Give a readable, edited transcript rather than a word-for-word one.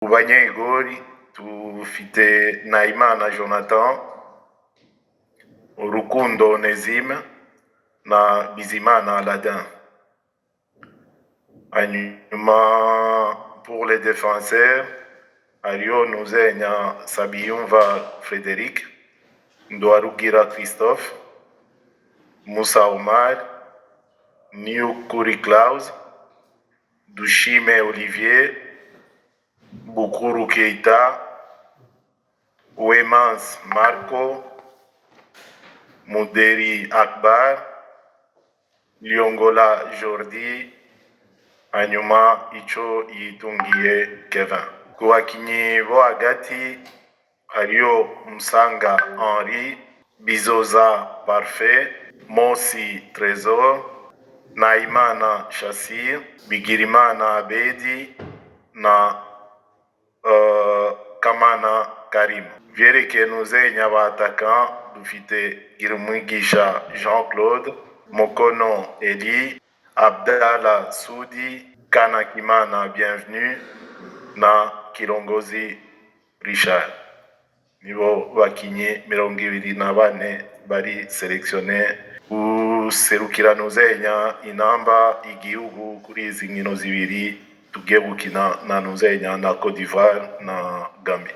Ku banyegori tufite Nahimana Jonathan, Rukundo Onesime na Bizimana Aladin. Hanyuma pour les défenseurs hariho Nuzenya Sabiyumva Frederic, Ndwarugira Christophe, Musa Omar, Niyukuri Klaus, Dushime Olivier, Bukuru Keita, Wemans Marco, Muderi Akbar, Liongola Jordi, hanyuma Ico Yitungiye Kevin. Ku bakinyi bo hagati hariyo Musanga Henri, Bizoza Parfait, Mosi Tresor, Nahimana Shassir, Bigirimana Abedi na Kamana Karim. Vyerekeye Nuzenya ba dufite Girumwigisha Jean Claude, Mokono Eli, Abdallah Sudi, Kanakimana Bienvenue na Kirongozi Richard. Nibo bakinyi 24 bari sélectionnés guserukira Nuzenya inamba igihugu kuri izi nkino zibiri tugiye gukina na Nuzenya na Cote d'Ivoire na Gambie.